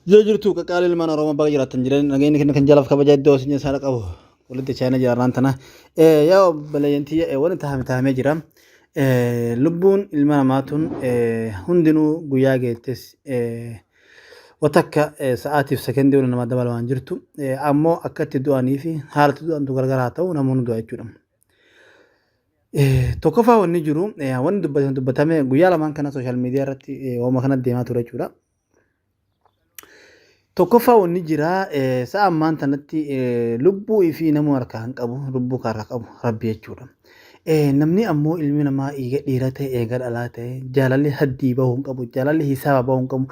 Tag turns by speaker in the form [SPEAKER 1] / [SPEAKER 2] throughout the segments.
[SPEAKER 1] Jira jirtu qaqqaalii ilmaan Oromoo baga jiraattan jiran nageenyi kenna kan jalaaf kabaja iddoo isin isaadha qabu walitti chaayina jiraarraan tana. Yaa obboleeyyan tiyya wanti tahame tahamee jira. Lubbuun ilma namaa tun hundinuu guyyaa geettes watakka sa'aatiif sekendii wal nama dabalamaan jirtu. Ammoo akka itti du'anii fi haala itti du'antu gargar haa ta'u namoonni du'a jechuudha. Tokkoffaa wanni jiru wanni dubbatame dubbatame guyyaa lamaan kana sooshaal miidiyaa irratti waanuma kana deemaa ture jechuudha. Tokkoffaa wanni jira sa'a ammaan tanatti lubbuu ifii namuu harkaa hin qabu lubbuu kan harkaa qabu rabbi jechuudha. Namni ammoo ilmi namaa eega dhiira ta'e eega dhalaa ta'e jaalalli haddii bahuu hin qabu jaalalli hisaaba bahuu hin qabu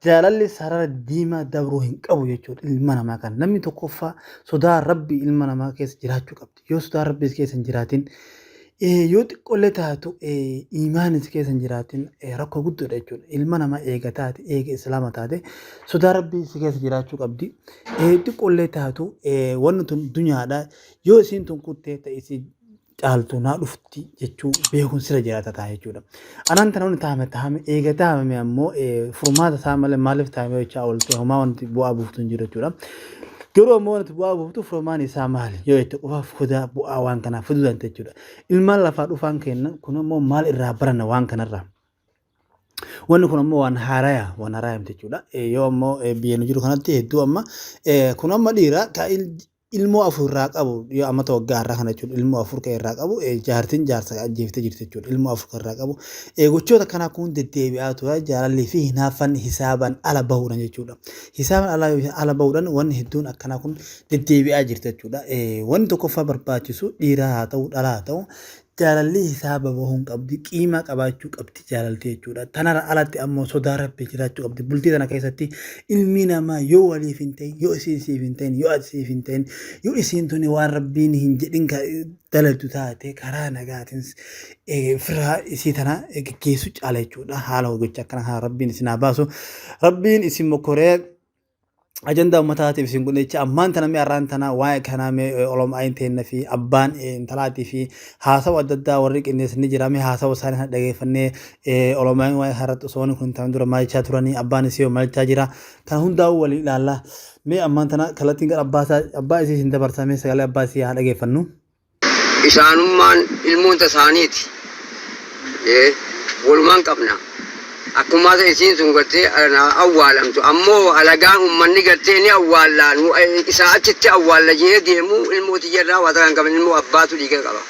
[SPEAKER 1] jaalalli sarara diimaa dabruu hin qabu jechuudha ilma namaa kana namni tokkoffaa sodaa rabbi ilma namaa keessa jiraachuu qabdi. Yoo sodaan Rabbii si keessa hin jiraatin, yoo xiqqollee taatu iimaanni si keessa hin jiraatin rakkoo guddoodha jechuudha. Ilma namaa eega taate, eega islaama taate sodaa Rabbii si keessa jiraachuu qabdi. Xiqqollee taatu wanni tun dunyaadha. Yoo isiin tun kuttee ta'e isii caaltu naa dhufti jechuu beekuun sirra jiraata ta'a jechuudha. Anaan tana wanni taa'ame taa'ame eega taa'ame ammoo furmaata isaa malee maaliif taa'ame jechaa oolte homaa wanti bu'aa buuftu hin jiru jechuudha. Garuu ammoo wanti bu'aa buuftu furmaan isaa maali yoo jette qofa fudaa bu'aa waan kanaa fiduu dandeetta jechuudha. Ilmaan lafaa dhufaan kenna kun ammoo maal irraa baranna waan kanarraa. Wanni kun ammoo waan haaraya waan haaraya miti jechuudha. Yoo ammoo biyya nu jiru kanatti hedduu amma kun amma dhiira ka ilmoo afur irraa qabu yoo amata waggaa har'aa kana jechuudha ilmoo afur kan irraa qabu jaartiin jaarsa ajjeeftee jirti jechuudha ilmoo afur kan irraa qabu gochoota akkanaa kun deddeebi'aa tura jaalallii fi hinaaffan hisaabaan ala bahuudhaan jechuudha hisaabaan ala ala bahuudhaan wanni hedduun akkanaa kun deddeebi'aa jirti jechuudha wanni tokkoffaa barbaachisu dhiiraa haa ta'u dhalaa haa ta'u Jaalalli hisaaba bahuu hin qabdi, qiimaa qabaachuu qabdi jaalalti jechuudha. Tanarra alatti ammoo sodaa Rabbii jiraachuu qabdi. Bultii tana keessatti ilmi namaa yoo waliif hin ta'in, yoo isiin siif hin ta'in, yoo ati siif hin ta'in, yoo isiin tuni waan Rabbiin hin jedhin ka dalagdu taate karaa nagaatiin firaa isii tana geggeessuu caala jechuudha. Haala gocha akkana kana Rabbiin isin haa baasu. Rabbiin isin mokkoree ajandaa ummataatiif isin kun jecha ammaan tana mee arraan tana waa'ee kanaa mee olomaa'iin teenna fi abbaan intalaatii fi haasawa adda addaa warri qindeessan ni jira mee haasawa isaanii kana dhageeffannee olomaa'iin waa'ee kana irratti osoo wanni kun hin ta'in dura maal jechaa turanii abbaan isii hoo maal jechaa jira kana hundaa'uu waliin ilaalla mee ammaan tana kallattiin gara abbaa isaa abbaa isii isin dabarsa mee sagalee abbaa isii haa dhageeffannu.
[SPEAKER 2] Isaanummaan ilmoon ta isaaniiti. Ee, walumaan qabna. Akkumaa ta isiin sun gartee na awwaalamtu. Ammoo alagaan ummanni gartee ni awwaalla nu isaa achitti awwaalla je'ee deemu ilmoo tiyya irraa waa takka hin qaban ilmoo abbaatu dhiiga qaba.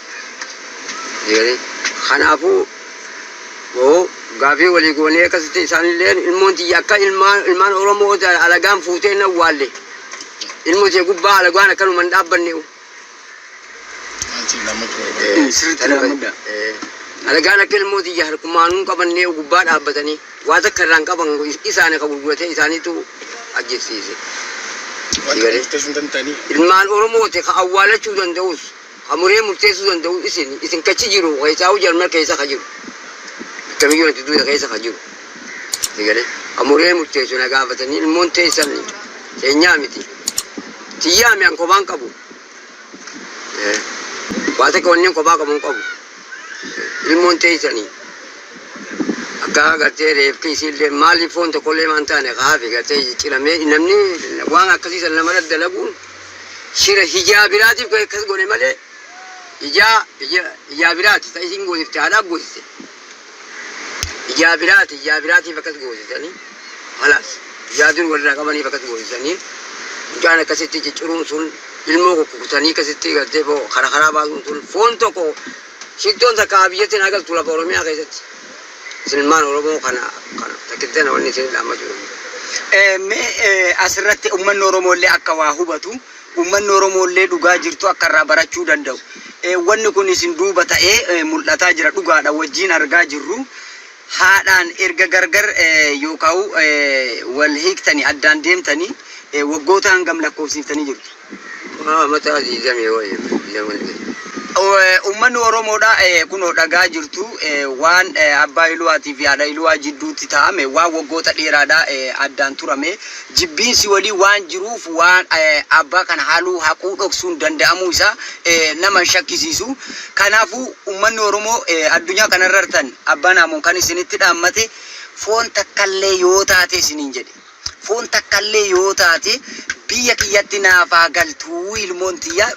[SPEAKER 2] Eegalee kanaafuu oo gaafii walii goonee akkasitti isaanilleen ilmoon tiyya akka ilmaan ilmaan Oromoo alagaan fuutee hin awwaalle. Ilmoo tiyya gubbaa alagaan akkanuma hin dhaabbanne. Alagaan akka ilmoo tiyya harkumaanuu qabannee gubbaa dhaabbatanii waa takka irraa hin qaban isaani ka gurguratee isaaniitu ajjeefsiise. Ilmaan Oromooti ka awwaalachuu danda'us ka muree murteessuu danda'u isin isin kachi jiru keessaa'u jarman keessa ka jiru. Kamiyyuu natti duuta keessa ka jiru. Ka muree murteessu na gaafatanii ilmoon teessan teenyaa miti. Tiyyaa mi an kophaan qabu. Waa takka wanni an kophaa qabu hin qabu. Ilmoon teessanii akka gartee reefki isiillee maaliif foon tokkollee maan taane ka hafe gartee cicciramee namni waan akkasii san namarra dalaguun shira hijaa biraatiif akkas godhe malee hijaa hijaa biraati ta isiin goosifte haadhaaf goosiste. Ijaa biraati ijaa biraatiif akkas goosisanii halaas ijaa dur walirraa qabaniif akkas goosisanii mucaan akkasitti cicciruun sun ilmoo kukkutanii akkasitti gartee boo kara karaa baasuun sun foon tokko shittoon takka biyyatti naa galtu lafa Oromiyaa keessatti isin ilmaan Oromoo kana kana takkitti tana wanni isin dhaammachuu danda'u.
[SPEAKER 3] Mee asirratti uummanni Oromoo illee akka waa hubatu Uummanni Oromoo illee dhugaa jirtu akka irraa barachuu danda'u. Wanni kun isin duuba ta'ee mul'ataa jira dhugaadha wajjiin argaa jirru. Haadhaan erga gargar yookaa'u wal hiiktanii addaan deemtanii waggoota hangam lakkoofsiiftanii jirtu?
[SPEAKER 2] Amata digdamii wayi digdama ni
[SPEAKER 3] Uummanni Oromoodha kunoo dhagaa jirtu waan abbaa Iluwaatii fi haadha Iluwaa jidduutti ta'ame waan waggoota dheeraadha addaan turame. Jibbiinsi walii waan jiruuf waan abbaa kana haaluu, haquu, dhoksuun danda'amuu isaa nama hin shakkisiisu. Kanaafuu ummanni Oromoo addunyaa kanarra jirtan abbaan Aamoon kan isinitti dhaammate foon takkallee yoo taate isiniin jedhe. Foon takkallee yoo taate biyya kiyyatti naaf haa galtuu ilmoon tiyya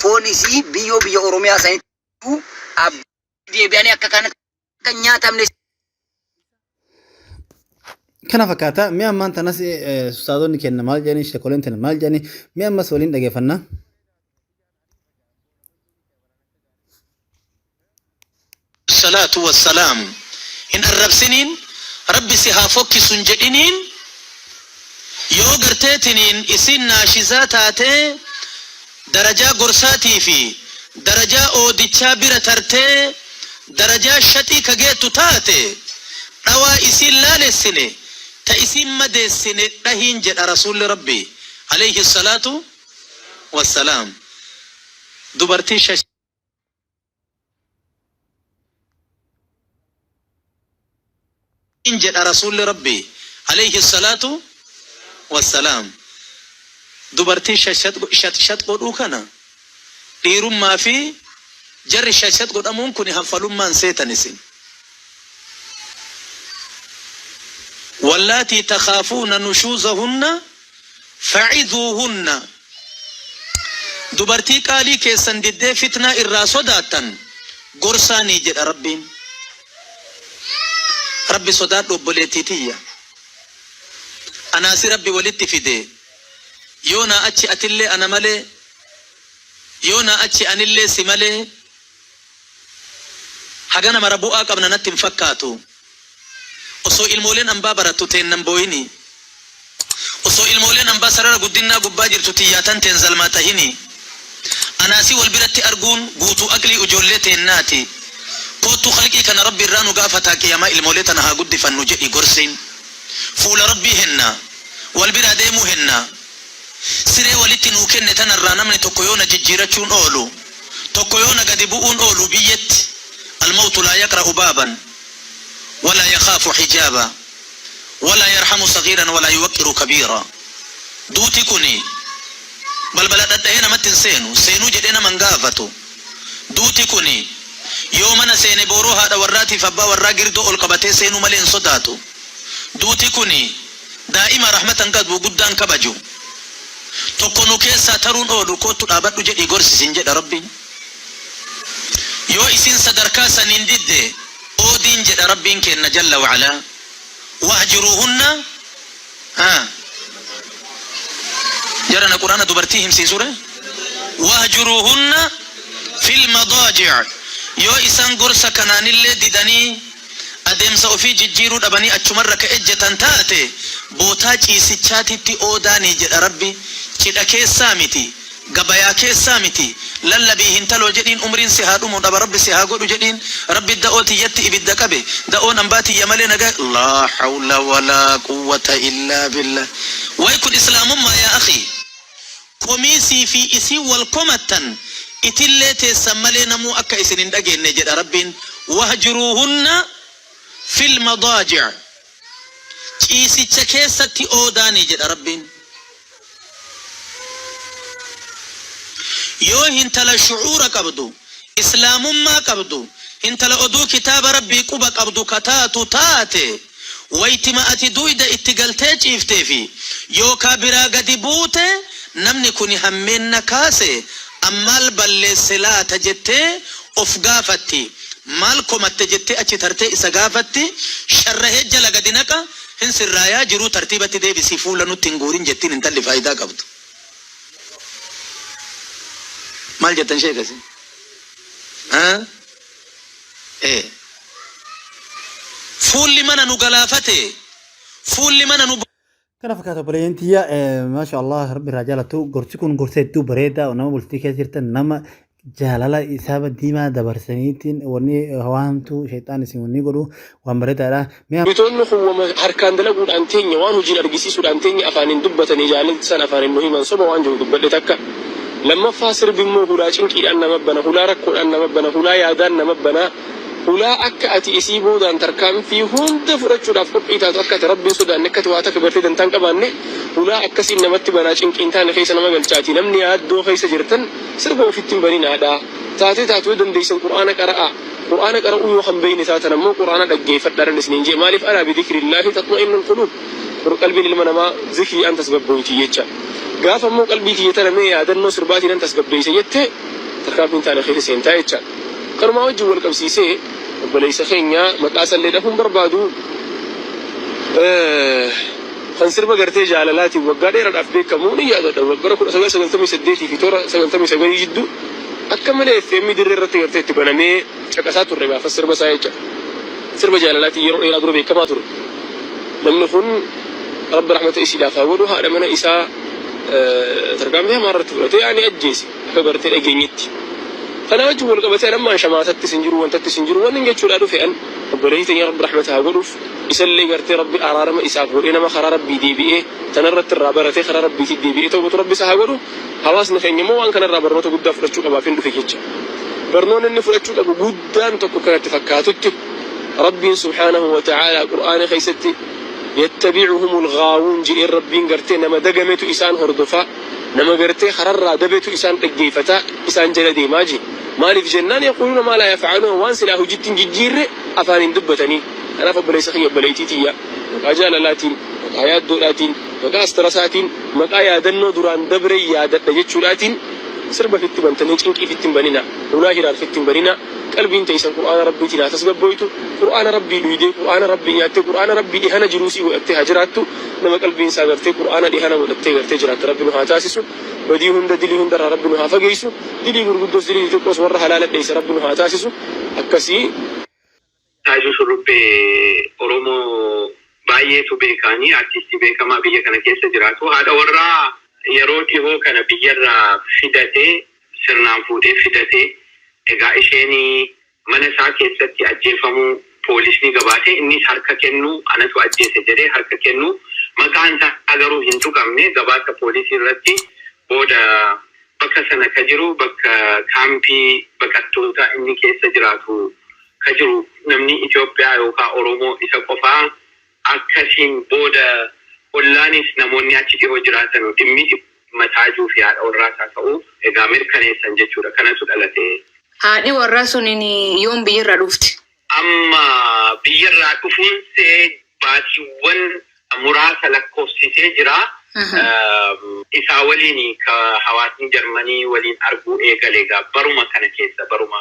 [SPEAKER 3] foon isii biyyoo biyya Oromiyaa sanitti deebi'anii akka kanatti akka hin nyaatamne.
[SPEAKER 1] Kana fakkaata. Mi'a ammaan tanas ustaazonni kenna maal jedhanii, sheekoleen tana maal jedhanii, mi'a ammas waliin dhageeffanna.
[SPEAKER 4] Salaatu wassalaam hin arrabsiniin, Rabbi si haa fokkisu hin jedhiniin. Yoo garteetiniin isiin naashizaa taatee darajaa gorsaatii fi darajaa oodichaa bira tartee darajaa shaxii ka geettu taate, dhawaa isiin laalessine ta isiin madeessine dhahiin jedha Rasuulli Rabbii aleyhi salaatu wassalaam. Dubartii jedha Rasuulli Rabbii aleyhi salaatu wassalaam. Dubartii shaxshax godhuu kana dhiirummaa fi jarri shaxshax godhamuun kuni hanfalummaan seetan isin. Wallaatii takhaafuuna nushuuzahunna fa'izuuhunna. Dubartii qaalii keessan diddee fitnaa irraa sodaattan gorsaanii jedha Rabbiin. Rabbi sodaadhu obboleettii tiyya. Anaa si Rabbi walitti fide. Yoo naa achi atillee ana malee, yoo naa achi anillee si malee hagana mara bu'aa qabna natti hin fakkaatu. Osoo ilmooleen ambaa barattu teenna hin booyini. Osoo ilmooleen ambaa sarara guddinnaa gubbaa jirtu tiyyaa tanteen zalmaa tahini. Anaa si wal biratti arguun guutuu aqlii ujoollee teennaati. Koottu khalqii kana Rabbi irraa nu gaafataa qiyaamaa ilmoolee tana haa guddifannu jedhi gorsiin. Fuula Rabbii henna. Wal biraa deemuu henna. Siree walitti nuu kenne tanarraa namni tokko yoo na jijjiirachuun oolu, tokko yoo na gadi bu'uun oolu biyyetti. Almawtu laa yaqra'u baaban walaa yakhaafu hijaaba. Walaa yarhamu sagiiran walaa yuwaqqiru kabiira. Duuti kuni balbala dhadhahee namatti hin seenu, seenuu jedhee nama hin gaafatu. Duuti kuni yoo mana seene booroo haadha warraatiif abbaa warraa girdoo ol qabatee seenuu malee hin sodaatu. Duuti kuni daa'ima rahmata hin qabu, guddaa hin kabaju. Tokko nu keessaa taruun oolu koottu dhaabadhu jedhii gorsi siin jedha Rabbiin. Yoo isiin sadarkaa saniin didde oodiin jedha Rabbiin keenna jalla wa'alaa. Wahjuruuhunna haa jarana qur'aana dubartii himsiisure. Wahjuruuhunna fil madaaji', yoo isaan gorsa kanaanillee didanii adeemsa ofii jijjiiruu dhabanii achumarra ka ejjetan taate bootaa ciisichaatitti oodaanii jedha Rabbi. Cidha keessaa miti, gabayaa keessaa miti, lallabii hintaloo jedhiin, umriin si haa dhumu, dhaba Rabbi si haa godhu jedhiin, Rabbi da'oo tiyyatti ibidda qabe, da'oon ambaa tiyya malee nagaa. Laa hawla walaa quwwata illaa billah. Way kun islaamummaa yaa akhii. Komii sii fi isiin wal komattan itillee teessan malee namuu akka isin hin dhageenne jedha Rabbiin. Wahjuruuhunna fil madaaji', ciisicha keessatti oodaanii jedha Rabbiin. Yoo hintala shu'uura qabdu, islaamummaa qabdu, hintala oduu kitaaba Rabbii quba qabdu ka taatu taate, waytima ati duyda itti galtee ciiftee fi yookaa biraa gadi buute namni kuni hammeenna kaase an maal balleesse laata jettee of gaafatti. Maal komatte jettee achi tartee isa gaafatti, sharrahee jala gadi naqa, hin sirraayaa jiruu tartiibatti deebisii fuula nutti hin guurin jettiin intalli faayidaa qabdu. Maal jettan sheeka isin? Haa? Ee. Fuulli mana nu galaafate, fuulli mana nu
[SPEAKER 1] Kana fakkaata obboleeyyan tiyya, maasha Allah, rabbi irraa jaalatu. Gorsi kun gorsa hedduu bareeda. Nama bultii keessa jirtan, nama jaalala isaaba diimaa dabarsaniitiin wanni waamtu shayxaan isin wanni godhu waan bareedaadha. Mi'a
[SPEAKER 5] Bitoonni kun wama harkaan dalaguudhaan teenya, waan hojiin argisiisuudhaan teenya, afaaniin dubbatanii jaalalti isaan afaaniin nu himan soba waan jiru dubbadhe takka. Lammaffaa, sirbi immoo hulaa cinqiidhaan nama bana, hulaa rakkoodhaan nama bana, hulaa yaadaan nama bana, hulaa akka ati isii boodaan tarkaanfii hunda fudhachuudhaaf qophii taatu, akka ati Rabbi hin sodaanne, akka ati waa takka gartee dantaa hin qabaanne hulaa akkasiin namatti banaa, cinqii hin taane keessa nama galchaati. Namni yaaddoo keessa jirtan sirba ofitti hin baninaadha. Taatee taatu yoo dandeessan Qur'aana qara'aa. Qur'aana qara'uu yoo kan beeyne taatan ammoo Qur'aana dhaggeeffadhaadhan isiniin je'e. Maaliif? Alaa bidhikrillaahi taxma'innul quluub. Bar qalbiin ilma namaa zikriidhaan tasgabbooyti jecha. Gaafa immoo qalbii tiyya tana mee yaadannoo sirbaatiinan tasgabbeeysa jette tarkaanfii hin taane keessa seentaa jecha. Kanumaa wajjin wal qabsiisee obboleeysa keenya maqaa isallee dhahuu hin barbaadu kan sirba gartee jaalalaatiin waggaa dheeraadhaaf beekamu ni yaadadha. Bara 1998 fi toora 99 jidduu akka malee FM dirree irratti gartee itti banamee caqasaa turre gaafas sirba isaa jecha. Sirba jaalalaatiin yeroo dheeraa dura beekamaa ture. Namni kun Rabbi rahmata isiidhaaf haa godhu haadha mana isaa tarkaanfii hamaa irratti fudhatee yaani ajjeese akka gartee dhageenyetti. Kanaa wajjin wal qabatee an ammaan shamaasattis hin jiru wantattis hin jiru wannin jechuudhaa dhufe an obboleettii teenya Rabbi rahmata haa godhuuf isallee gartee Rabbi araarama isaaf godhee nama karaa Rabbii deebi'ee tanarratti irraa baratee karaa Rabbiitii deebi'ee tawbatu Rabbi isa haa godhu hawaasni keenya immoo waan kanarraa barnoota guddaa fudhachuu qabaafin dhufe jecha. Barnoonni inni fudhachuu qabu guddaan tokko akka natti fakkaatutti Rabbiin subhaanahu wa ta'aalaa Qur'aana keessatti yattabi'uhumul ghaawuun jedheen Rabbiin gartee nama dagametu isaan hordofa, nama gartee kararraa dabetu isaan dhaggeeffata, isaan jala deemaa je. Maaliif jennaan yaquuluuna maa laa yaf'aluun waan silaa hojitti hin jijjiirre afaaniin dubbatanii. Kanaaf obboleessa kiyya obboleettii tiyya maqaa jaalalaatiin, maqaa yaaddoodhaatiin, maqaa astarasaatiin, maqaa yaadannoo duraan dabreen yaadadha jechuudhaatiin Sirba fitti bantanii cinqii fitti hin baninaa. Hulaa hiraar fitti hin baninaa. Qalbiin teeysan Qur'aana Rabbiitiin haa tasgabbooytu. Qur'aana Rabbii dhuydee, Qur'aana Rabbii nyaattee, Qur'aana Rabbii dhihana jiruu isii godhattee haa jiraattu. Nama qalbiin isaa gartee Qur'aana dhihana godhattee gartee jiraatte Rabbi nu haa taasisu. Badii hunda, dilii hunda irraa Rabbi nu haa fageeysu. Dilii gurguddoos dilii xixiqqoos warra halaala dheeyse Rabbi nu haa taasisu. Akkasii.
[SPEAKER 6] Taajuu Shurrubbee Oromoo baay'eetu beekaani. Artistii beekamaa biyya kana keessa jiraatu. Haadha warraa yeroo dhihoo kana biyyarraa fidate, sirnaan fuudhee fidate. Egaa isheen mana isaa keessatti ajjeefamuu poolisni gabaase. Innis harka kennuu, anatu ajjeese jedhee harka kennuu. Maqaan isaa garuu hin tuqamne gabaasa poolisii irratti booda bakka sana ka jiru bakka kaampii baqattootaa inni keessa jiraatu ka jiru namni Itoophiyaa yookaa Oromoo isa qofaa akkasiin booda ollaanis namoonni achi dhihoo jiraatanu dhimmi dhimma Taajuu fi haadha warraa isaa ta'uu egaa mirkaneessan jechuudha. Kanatu dhalate.
[SPEAKER 7] Haadhi warraa sunin yoom biyyarraa dhufte?
[SPEAKER 6] Amma biyyarraa dhufuunsee baatiiwwan muraasa lakkoofsisee jira. Isaa waliin ka hawaasni Jarmanii waliin arguu eegale egaa baruma kana keessa baruma.